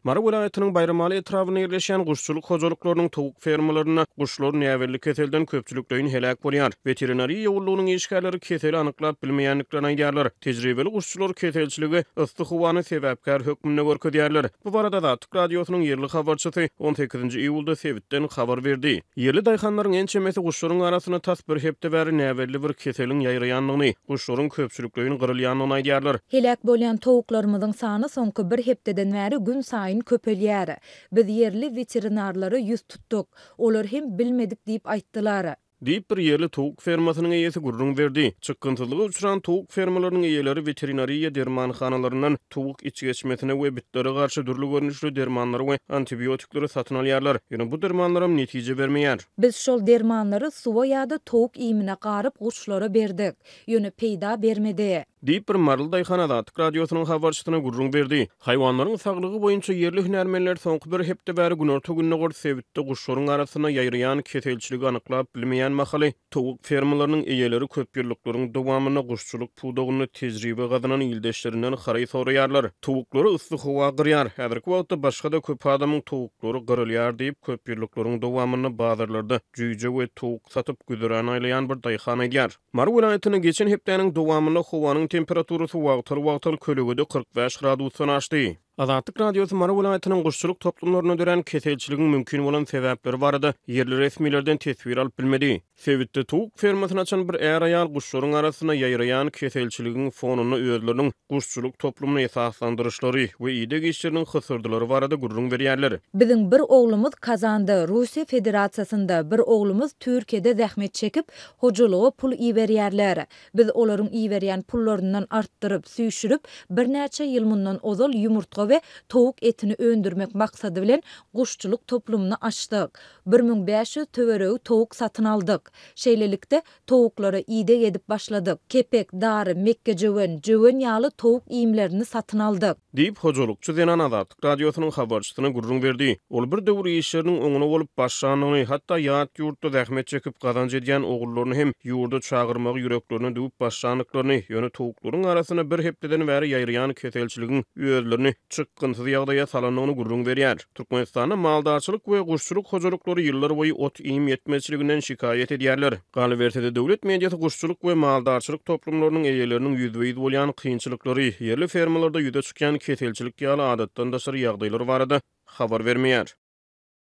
Mary welaýatynyň Baýramaly etrabynda ýerleşýän guşçulyk hojalyklarynyň towuk fermalarynda guşlar näbelli keselden köpçülikleýin heläk bolýar. Weterinariýa gullugynyň işgärleri keseli anyklap bilmeýändiklerini aýdýarlar. Tejribeli guşçular keselçilige yssy howany sebäpkär hökmünde görkezýärler. Bu barada Azatlyk Radiosynyň ýerli habarçysy on sekizinji iýulda sebitden habar berdi. Ýerli daýhanlaryň ençemesi guşlaryň arasynda tas bir hepde bäri näbelli bir keseliň ýaýraýandygyny, guşlaryň köpçülikleýin gyrylýandygyny aýdýarlar. Heläk bolýan towuklarymyzyň sany soňky bir hepdeden bäri günsaýyn köpelýär. Biz ýerli weterinarlara ýüz tutduk. Olar hem bilmedik diýip aýtdylar. Diýip, bir ýerli towuk fermasynyň eýesi gürrüň berdi. Çykgynsyzlyga uçran towuk fermalarynyň eýeleri weterinariýa dermanhanalaryndan towuk içgeçmesine we bitlere garşy dürli görnüşli dermanlary we antibiotikleri satyn alýarlar. Ýöne bu dermanlaram netije bermeýär. Biz şol dermanlary suwa ýa-da towuk iýmine garyp guşlara berdik. Ýöne peýda bermedi. Diýip, bir maryly daýhan Azatlyk Radiosynyň habarçysyna gürrüň berdi. Haýwanlaryň saglygy boýunça ýerli hünärmenler soňky bir hepde bäri günorta-gündogar sebitde guşlaryň arasynda ýaýraýan keselçiligi anyklap bilmeýän mahaly, Towuk fermalarynyň eýeleri köp ýyllyklaryň dowamynda guşçulyk pudagynda tejribe gazanan ildeşlerinden haraý soraýarlar. Towuklary yssy howa gyrýar. Häzirki wagtda başga-da köp adamyň towuklary gyrylýar diýip, köp ýyllyklaryň dowamynda bazarlarda jüýje we towuk satyp güzeran aýlaýan bir daýhan aýdýar. Mary welaýatynda geçen hepdäniň dowamynda howanyň temperaturasy wagtal-wagtal kölegede 45 gradusdan aşdy. Azatlyk Radiosy Mary welaýatynyň guşçulyk toplumlarynda dörän keselçiligiň mümkin bolan sebäpleri barada ýerli resmilerden teswir alyp bilmedi. Sebitde towuk fermasyny açan bir är-aýal guşlaryň arasynda ýaýraýan keselçiligiň fonunda özleriniň guşçulyk toplumyny esaslandyryşlary we ideg işleriniň hysyrdylary barada gürrüň berýärler. Biziň bir oglumyz Kazanda, Russiýa Federasiýasynda, bir oglumyz Türkiýede zähmet çekip, hojalyga pul iberýärler. Biz olaryň iberýän pullaryndan artdyryp, süýşürip, birnäçe ýyl mundan ozal ýumurtga we towuk etini öndürmek maksady bilen guşçulyk toplumyny açdyk. 1500 töweregi towuk satyn aldyk. Şeýlelikde, towuklara ideg edip başladyk. Kepek, dary, mekgejöwen, jöwen ýaly towuk iýmlerini satyn aldyk. Diýip, hojalykçy zenan Azatlyk Radiosynyň habarçysyna gürrüň berdi. Ol bir döwür işleriniň oňuna bolup başlandygyny, hatda ýat ýurtda zähmet çekip gazanç edýän ogullaryny hem ýurda çagyrmagy ýüreklerine düwüp başlandyklaryny, ýöne towuklaryň arasynda bir hepdeden bäri ýaýraýan keselçiligiň özlerini çykgynsyz ýagdaýa salandygyny gürrüň berýär. Türkmenistanda maldarçylyk we guşçulyk hojalyklary ýyllarboýy ot-iým ýetmezçiliginden şikaýat edýärler. Galyberse-de, döwlet mediasy guşçulyk we maldarçylyk toplumlarynyň eýeleriniň ýüzbe-ýüz bolýan kynçylyklary, ýerli fermalarda ýüze çykýan keselçilik ýaly adatdan daşary ýagdaýlar barada habar bermeýär.